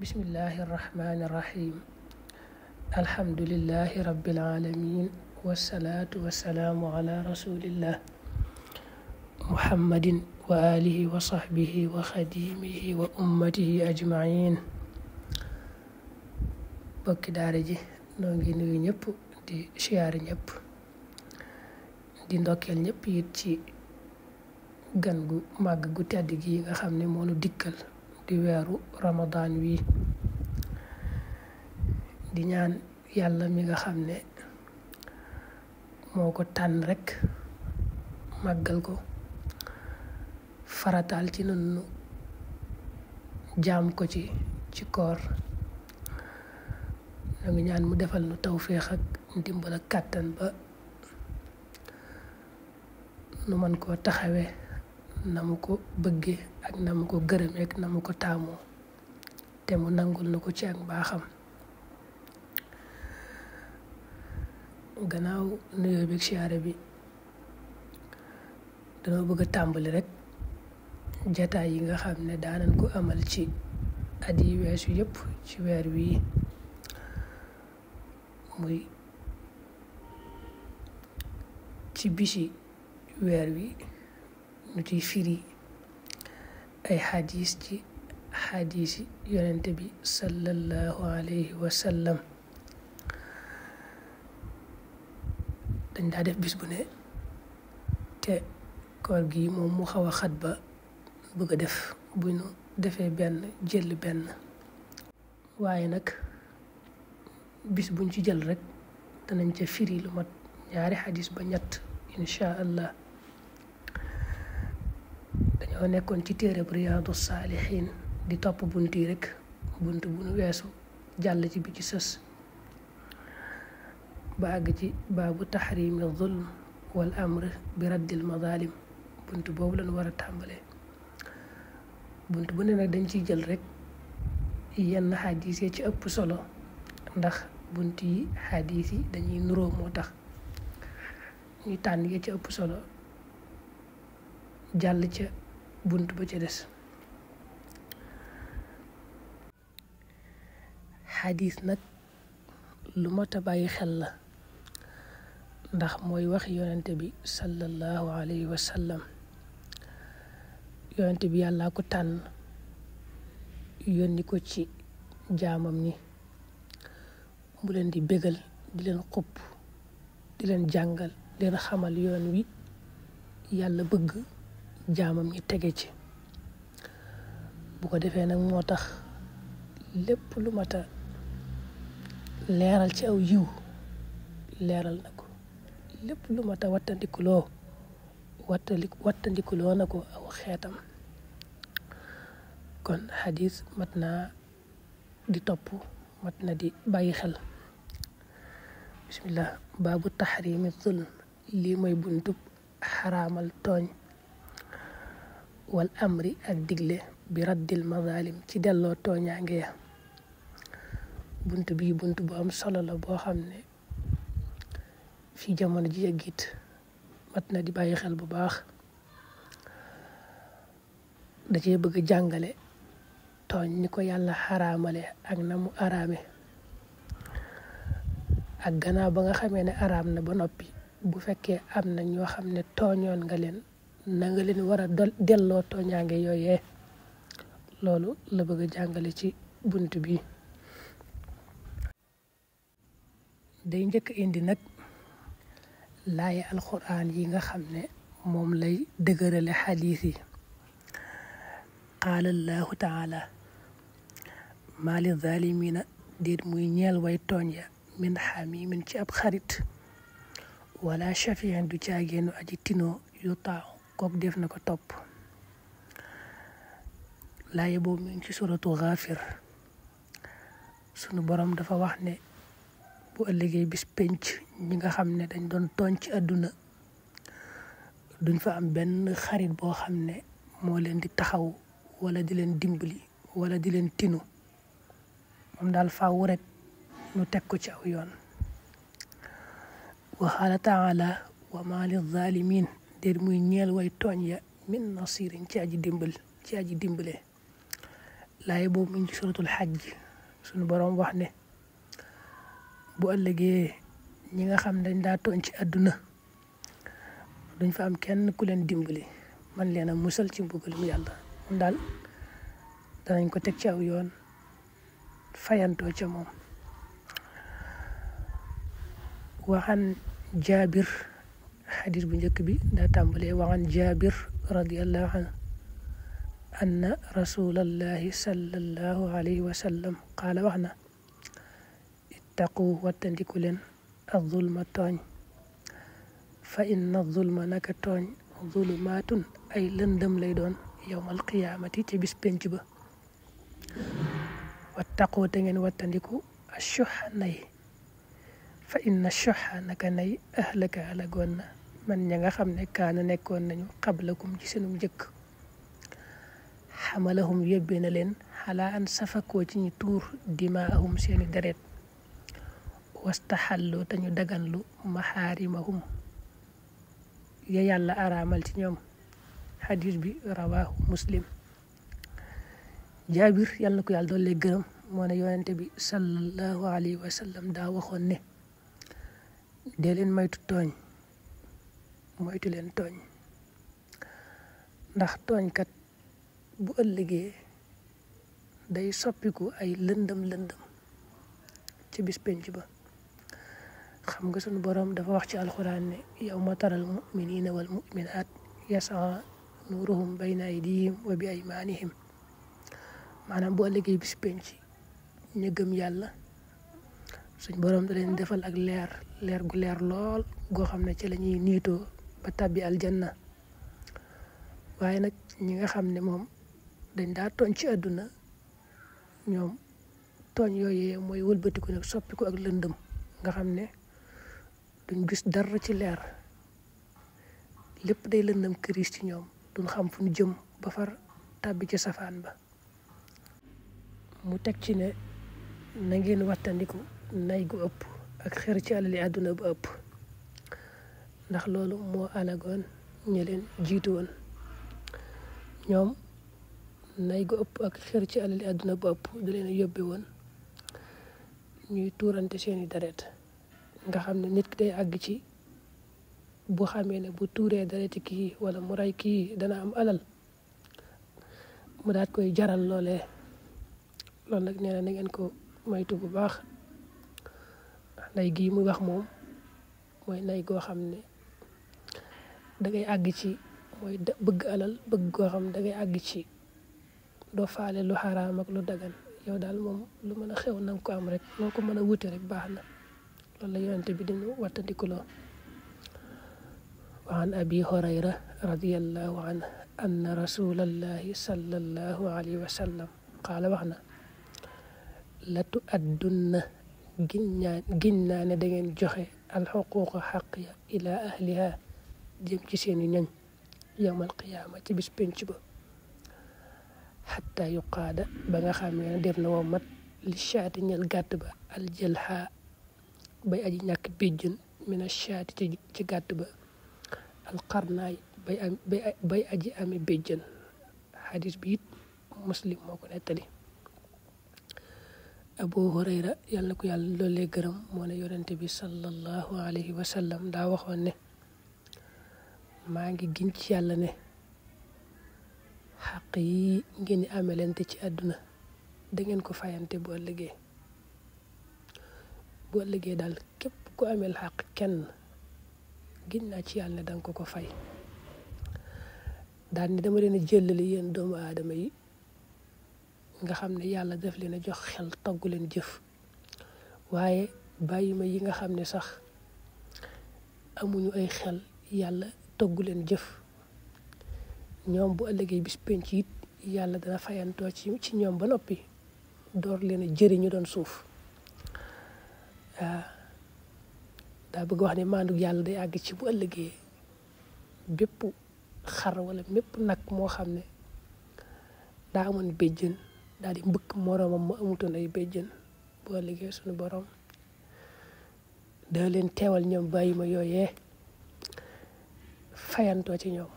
bismillahi irrahmani irrahim alhamdulillahi rabbil alamin wassalatu wassalaamu ala rasulillah muhammadin wa alihi wa sahbihi wa xadimihi wa ummatihi ajmain. bokki daara ji noo ngi nuyu ñëpp di siyaare ñëpp di ndokkeel ñëpp it ci gan gu màgg gu tedd gi nga xam ne moo nu dikkal di weeru ramadan wi di ñaan yàlla mi nga xam ne moo ko tànn rekk màggal ko farataal ci nun jaam ko ci koor ñoo ngi ñaan mu defal nu tawféex ak ndimbal ak kàttan ba nu man koo taxawee na mu ko bëggee ak na mu ko gërëmee ak na mu ko taamoo te mu nangul na ko ci ak mbaaxam. gannaaw nuyoo bi ak siyaare bi dama bëgg a tàmbali rek jataay yi nga xam ne daanan ko amal ci at yi weesu yëpp ci weer wii muy ci bisi weer wi nu ciy firi ay xadis ci xadisi yonente bi sallallahu alayhi wa sallam. dañ daa def bis bu ne te koor gi moom mu xaw a xat ba bëgg a def bu ñu defee benn jël benn waaye nag bis buñ ci jël rek danañ ca firi lu mat ñaari xadis ba ñett incha allah. dañoo nekkoon ci téereb riyaadu saalihiin di topp bunt yi rek bunt bu nu weesu jàll ci bi ci sës ba àgg ci baabu taxrimi zulm wal amr bi raddil madalim. bunt boobu lañu war a tàmbalee. bunt bu ne nag dañ ciy jël rek yenn xadis yi ci ëpp solo ndax bunt yi xadis yi dañuy nuroo moo tax ñuy tànn yi ci ëpp solo jàll ca bunt ba ca des. xadis nag lu mat a bàyyi xel la ndax mooy waxi yonente bi sallallahu alayhi wa sallam. yonente bi yàllaa ko tànn yónni ko ci jaamam ñi mu leen di bégal di leen xupp di leen jàngal di leen xamal yoon wi yàlla bëgg jaamam ñi tege ci. bu ko defee nag moo tax lépp lu mat a leeral ci aw yiw leeral na ko, lépp lu mat a wattandikuloo na ko aw xeetam. kon xadis mat naa di topp, mat na di bàyyi xel. bismillah. baabu taxrimi zulm. lii mooy buntub xaraamal tooñ wal amri ak digle bi raddil mazalim ci delloo tooñaange ya. bunt bii bunt bu am solo la boo xam ne fi jamono ji yëggit mat na di bàyyi xel bu baax. da cee bëgg jàngale tooñ ni ko yàlla xaraamale ak na mu araame, ak gannaaw ba nga xamee ne araam na ba noppi bu fekkee am na ñoo xam ne tooñoon nga leen na nga leen war a delloo tooñaange yooyee. loolu la bëgg a jàngale ci bunt bi. day njëkk indi nag laaya alxuraan yi nga xam ne moom lay dëgërale xadiis yi. qaala allahu taala maa li zaalimiina déet muy ñeel way tooñ ya min xamimin ci ab xarit wala shafiin du caageenu aji tinoo yu taaw kook def na ko topp. laaya boobu mi ngi ci suratu Gaafir. sunu borom dafa wax ne bu ëllëgee bis penc ñi nga xam ne dañ doon tooñ ci àdduna duñ fa am benn xarit boo xam ne moo leen di taxaw wala di leen dimbali wala di leen tinu. moom daal faaw rek nu teg ko ci aw yoon. wa qaala taala wa maa li zaalimiin déet muy ñeel way tooñ ya min nasirin ci aji dimbale. laay boobu mu ngi ci suratul Hajj suñu boroom wax ne bu ëllëgee ñi nga xam dañ daa tooñ ci àdduna duñ fa am kenn ku leen dimbali man leen a musal ci mbugalum yàlla moom daal danañ ko teg ci aw yoon fayantoo ca moom. waxan Jaabir xadis bu njëkk bi daa tàmbalee waxan Jaabir radiyallahu anhu anna rasulallahi sallallahu alayhi wa sallam qaala wax na ittaqu wattandiku leen az-zulma tooñ fa inna az-zulma naka tooñ zulumaatun ay lëndëm lay doon yawmal qiyaamati ci bis penc ba wattaqu te ngeen wattandiku ashuha nay fa inna ashuha naka nay ahlaka alagoon na man ña nga xam ne kaana nekkoon nañu qablakum ci seenum njëkk xamalahum yóbbee na leen xalaa an safakoo ci ñu tuur dimaahum seeni deret wastaxalloo te ñu daganlu maxaarimahum ya yàlla araamal ci ñoom xadis bi rawaahu Muslim. Jaabir yàlla na ko yàlla doole gërëm moo ne yonente bi sallallahu alayhi wa sallam daa waxoon ne dee leen moytu leen tooñ ndax tooñkat bu ëllëgee day soppiku ay lëndëm ci bis penc ba. xam nga sunu boroom dafa wax ci alxuraan ne yawma taral mu'minina wal mu'minaat yas'a nuruhum bayna aydihim wa bi aymanihim maanaam bu ëllëgee bis penc ñu gëm yàlla suñ boroom da leen defal ak leer gu leer lool goo xam ne ci la ñuy niitoo ba tàbbi aljanna. waaye nag ñi nga xam ne moom dañ daa tooñ ci àdduna ñoom tooñ yooyee mooy wëlbatiku nag soppiku ak lëndëm nga xam ne duñ gis dara ci leer lépp day lëndëm këriis ci ñoom duñ xam fu ñu jëm ba far tàbbi ci safaan ba. mu teg ci ne na ngeen wattandiku nay gu ëpp ak xër ci alali àdduna bu ëpp ndax loolu moo alagoon ñi leen jiitu woon. ñoom nay gu ëpp ak xër ci alali àdduna bu ëpp da leen a yóbbe woon ñuy tuurante seeni deret nga xam ne nit ki day àgg ci bu xamee ne bu tuuree dereti kii wala mu rey kii dana am alal mu daat koy jaral loolee. loolu nag nee na ngeen ko moytu bu baax nay gii muy wax moom mooy nay goo xam ne dangay àgg ci mooy bëgg alal bëgg goo xam ne dangay àgg ci doo faale lu xaraam ak lu dagan yow daal moom lu mën a xew na nga ko am rek moo ko mën a wute rek baax na loolu la yonente bi dinu wattandikuloo. wa an abi hurayra radiyallahu anhu anna rasulallahi sallallahu alayhi wa sallam qaala wax na latu addunna giñ naa ne da ngeen joxe alxuquuqa xaq ya ila ahliha jëm ci seeni ñoñ yawmal qiyaama ci bis penc ba xatta yuqaada ba nga xam ne def na woo mat li shaati ñel gàtt ba aljalha bay aji ñàkk béjjën mina shaati ci gàtt ba alqarnaay bay aji ame béjjën. xadis bi it Muslim moo ko nettali. Abu Hurayra yàlla na ko yàlla loolee gërëm moo ne yonente bi sallallahu alayhi wa sallam daa waxoon ne maa ngi giñ ci yàlla ne xaq yi ngeen di amelante ci àdduna da ngeen ko fayante bu ëllëgee daal képp ku amel xaq kenn giñ naa ci yàlla ne danga ko fay. daal ni dama leen a jëllale yéen doomu aadama yi nga xam ne yàlla daf leen a jox xel togg leen jëf waaye bàyyi ma yi nga xam ne sax amuñu ay xel yàlla togg leen jëf ñoom bu ëllëgee bis penc it yàlla dana fayantoo ci ñoom ba noppi door leen a jëriñu doon suuf. daa bëgg wax ne maandu yàlla day àgg ci bu ëllëgee bépp xar wala mépp nag moo xam ne daa amoon béjjën daal di mbëkk moroomam mu amutoon ay béjjën boo liggéey suñu borom da leen teewal ñoom bàyyi ma yooyee fayantoo ci ñoom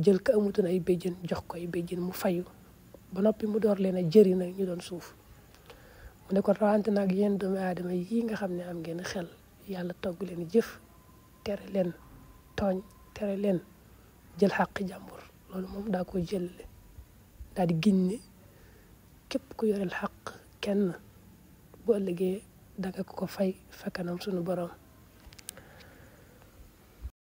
jël ko amutoon ay béjjën jox ko ay béjjën mu fayu ba noppi mu door leen a jëri nag ñu doon suuf mu ne ko rawante nag yéen doomu aadama yi nga xam ne am ngeen xel yàlla togg leen jëf tere leen tooñ tere leen jël xàq jàmbur loolu moom daa ko jëlale daa di giñ ne képp ku yoreel xàq kenn bu ëllëgee danga ko fay fa kanam sunu borom